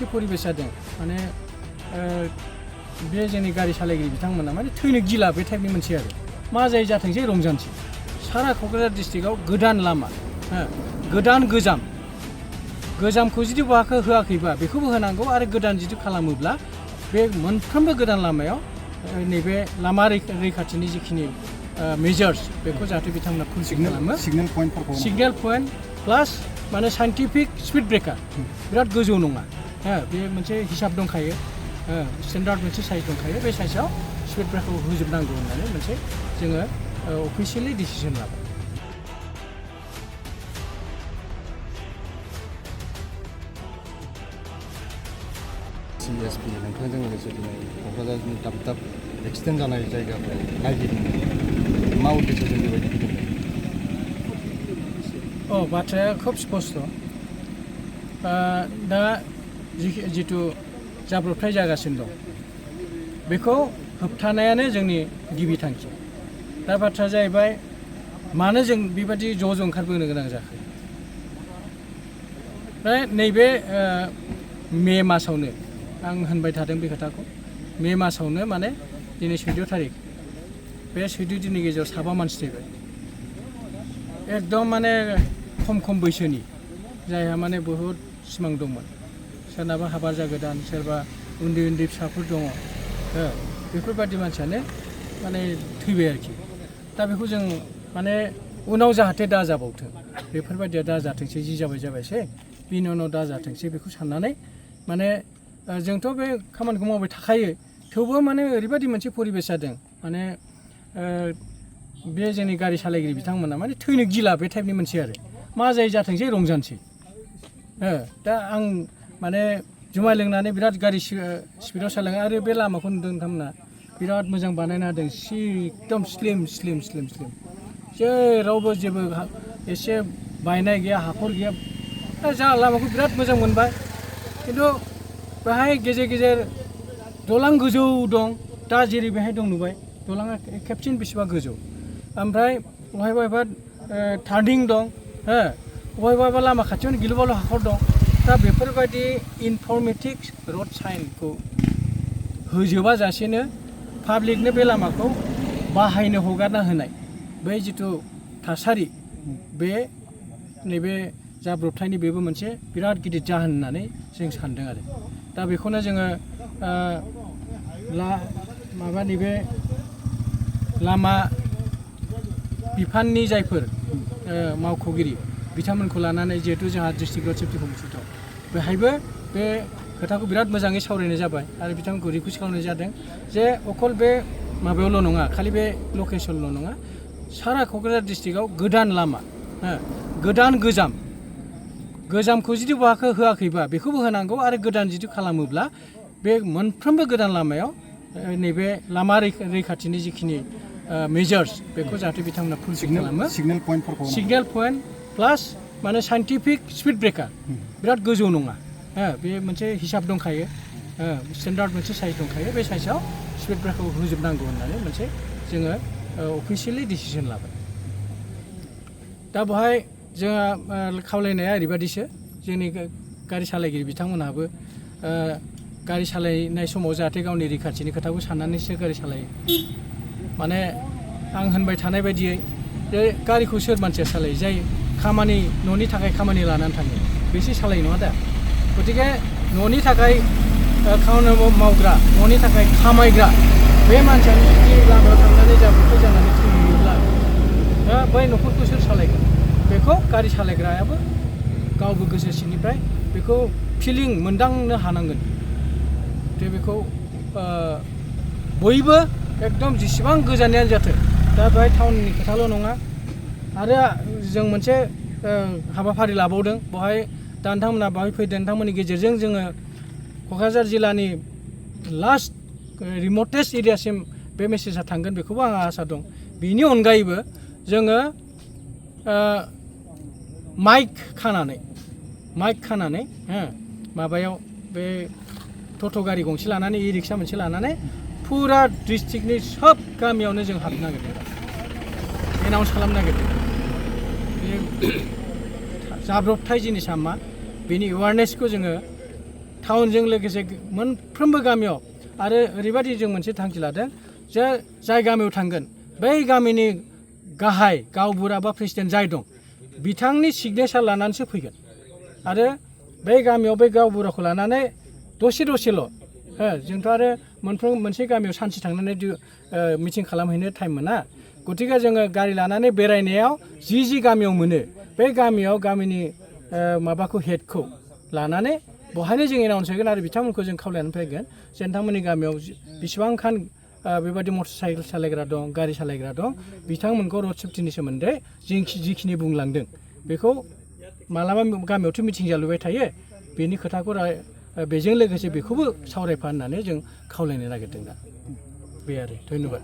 मोनसे परिबेस जादों माने बे जोंनि गारि सालायगिरि बिथांमोना माने थैनो गिला बे टाइपनि मोनसे आरो मा जायो जाथोंसै रंजानोसै सारा क'क्राझार डिस्ट्रिक्टआव गोदान लामा गोदान गोजामखौ जुदि होआखैबा बेखौबो होनांगौ आरो गोदान जुदि खालामोब्ला बे मोनफ्रोमबो गोदान लामायाव नैबे लामा रैखाथिनि जिखिनि मेजार्स बेखौ जाहाथे बिथांमोना फुलफिल खालामो सिगनेल पइन्ट प्लास माने साइन्टिफिक स्पिड ब्रेकार बिराद गोजौ नङा बे मोनसे हिसाब दंखायो स्टेन्डार्ड मोनसे साइज दंखायो बे साइजआव स्पिड ब्रेकारखौ होजोबनांगौ होननानै मोनसे जोङो अफिसियेलि डिसिजन लाबाय CSP नोंथांजों लोगोसे दिनै क'क्राझारनि दाब दाब एक्सिडेन्ट जानाय जायगाफ्राव नायगिरनो मा उद्देश्यजों बेबायदि फैदों? बाथ्राया खोब स्पष्ट दा जिथु जाब्रबथाय जागासिनो दं बेखौ होबथानायानो जोंनि गिबि थांखि दा बाथ्राया जाहैबाय मानो जों बेबादि ज' ओंखारबोनो गोनां जाखो नैबे मे मासावनो आं होनबाय थादों बे खोथाखौ मे मासावनो माने दिनै 14 थारिख बे 14 दिननि गेजेराव 7 मानसि थैबाय एकदम माने खम बैसोनि जायहा माने बहुद सिमां दंमोन सोरनाबा हाबा जागोदान सोरबा उन्दै फिसाफोर दङ बेफोरबादि मानसियानो माने थैबाय आरोखि दा बेखौ जों माने उनाव जाहाथे दा जाबावथों बेफोरबादिया दा जाथोंसै जि जाबायसै बिनि उनाव दा जाथोंसै बेखौ साननानै माने जोंथ' बे खामानिखौ मावबाय थाखायो थेवबो माने ओरैबादि मोनसे परिबेस जादों माने बे जोंनि गारि सालायगिरि बिथांमोना माने थैनो गिला बे टाइपनि मोनसे आरो मा जायो जाथोंसै रंजानोसै दा आं माने जुमाय लोंनानै बिराद गारि स्पिडाव सालायो आरो बे लामाखौ नुदों नोंथांमोना बिराद मोजां बानायना होदों एकदम स्लिम जेरावबो जेबो एसे बायनाय गैया हाखर गैया जा लामाखौ बिराद मोजां मोनबाय खिन्थु बेहाय गेजेर दलां गोजौ दं दा जेरै बेहाय दं नुबाय दलाङा खेबसेनो बेसेबा गोजौ ओमफ्राय बहायबा टार्निं दं बहायबा लामा खाथियावनो गिलु बालु हाखर दं दा बेफोरबायदि इनफर्मेटिभ रड साइनखौ होजोबा जासेनो पाब्लिकनो बे लामाखौ बाहायनो हगारना होनाय बै जिथु थासारि बे नैबे जाब्रबथायनि बेबो मोनसे बिराद गिदिर जाहोन होननानै जों सानदों आरो दा बेखौनो जोङो माबानि बे लामा बिफाननि जायफोर मावख'गिरि बिथांमोनखौ लानानै जिहेतु जोंहा डिस्ट्रिक्ट रड सेफ्टि कमिटि दं बेहायबो बे खोथाखौ बिराद मोजाङै सावरायनाय जाबाय आरो बिथांमोनखौ रिकुवेस्ट खालामनाय जादों जे अकल बे माबायावल' नङा खालि बे लकेसनल' नङा सारा क'क्राझार डिस्ट्रिक्टआव गोदान लामा गोजामखौ जुदि होआखैबा बेखौबो होनांगौ आरो गोदान जुदि खालामोब्ला बे मोनफ्रोमबो गोदान लामायाव नैबे लामा रैखाथिनि जिखिनि मेजार्स बेखौ जाहाथे बिथांमोना फुलफिल खालामो सिगनेल पइन्ट प्लास माने साइन्टिफिक स्पिड ब्रेकार बिराद गोजौ नङा बे मोनसे हिसाब दंखायो स्टेन्डार्ड मोनसे साइज दंखायो बे साइजआव स्पिड ब्रेकारखौ होजोबनांगौ होननानै मोनसे जोङो अफिसियेलि डिसिजन लाबाय दा बेवहाय जोंहा खावलायनाया ओरैबादिसो जोंनि गारि सालायगिरि बिथांमोनहाबो गारि सालायनाय समाव जाहाथे गावनि रैखाथिनि खोथाखौ साननानैसो गारि सालायो माने आं होनबाय थानाय बायदियै जे गारिखौ सोर मानसिया सालायो जाय न'नि थाखाय खामानि लानानै थाङो बेसो सालायो नङा दा गतिके न'नि थाखाय खामानि मावग्रा न'नि थाखाय खामायग्रा बे मानसियानो जुदि लामायाव थांनानै जाब्रबथाय जानानै थैयोब्ला बै न'खरखौ सोर सालायगोन बेखौ गारि सालायग्रायाबो गावबो गोसो सिंनिफ्राय बेखौ फिलिं मोनदांनो हानांगोन जे बेखौ बयबो एकदम जेसेबां गोजाननियानो जाथों दा बेहाय टाउननि खोथाल' नङा आरो जों मोनसे हाबाफारि लाबावदों बेवहाय दा नोंथांमोना बेवहाय फैदों नोंथांमोननि गेजेरजों जोङो क'क्राझार जिल्लानि लास्ट रिमटेस्ट एरियासिम बे मेसेजआ थांगोन बेखौबो आंहा आसा दं बेनि अनगायैबो जोङो माइक खानानै माबायाव बे टट' गारि गंसे लानानै इ रिक्सा मोनसे लानानै फुरा डिस्ट्रिक्टनि सब गामियावनो जों हाबनो नागिरदों एनाउन्स खालामनो नागिरदों बे जाब्रबथाय जिनिसा मा बेनि एवारनेसखौ जोङो टाउनजों लोगोसे मोनफ्रोमबो गामियाव आरो ओरैबायदि जों मोनसे थांखि लादों जे जाय गामियाव थांगोन बै गामिनि गाहाय गावबुरा बा प्रेसिडेन्ट जाय दं बिथांनि सिगनेसार लानानैसो फैगोन आरो बै गामियाव बै गावबुराखौ लानानै दसेल' जोंथ' आरो मोनसे गामियाव सानसे थांनानै मिटिं खालामहैनो टाइम मोना गतिके जोङो गारि लानानै बेरायनायाव जि गामियाव मोनो बे गामियाव गामिनि माबाखौ हेडखौ लानानै बहायनो जों एनाउन्स होगोन आरो बिथांमोनखौ जों खावलायनानै फैगोन जे नोंथांमोननि गामियाव बेसेबांखान बेबायदि मटर साइकेल सालायग्रा दं गारि सालायग्रा दं बिथांमोनखौ रड सेफ्टिनि सोमोन्दै जिखिनि बुंलांदों बेखौ मालाबा गामियावथ' मिटिं जालुबाय थायो बेनि खोथाखौ बेजों लोगोसे बेखौबो सावरायफा होननानै जों खावलायनो नागिरदों दा बे आरो धन्यबाद।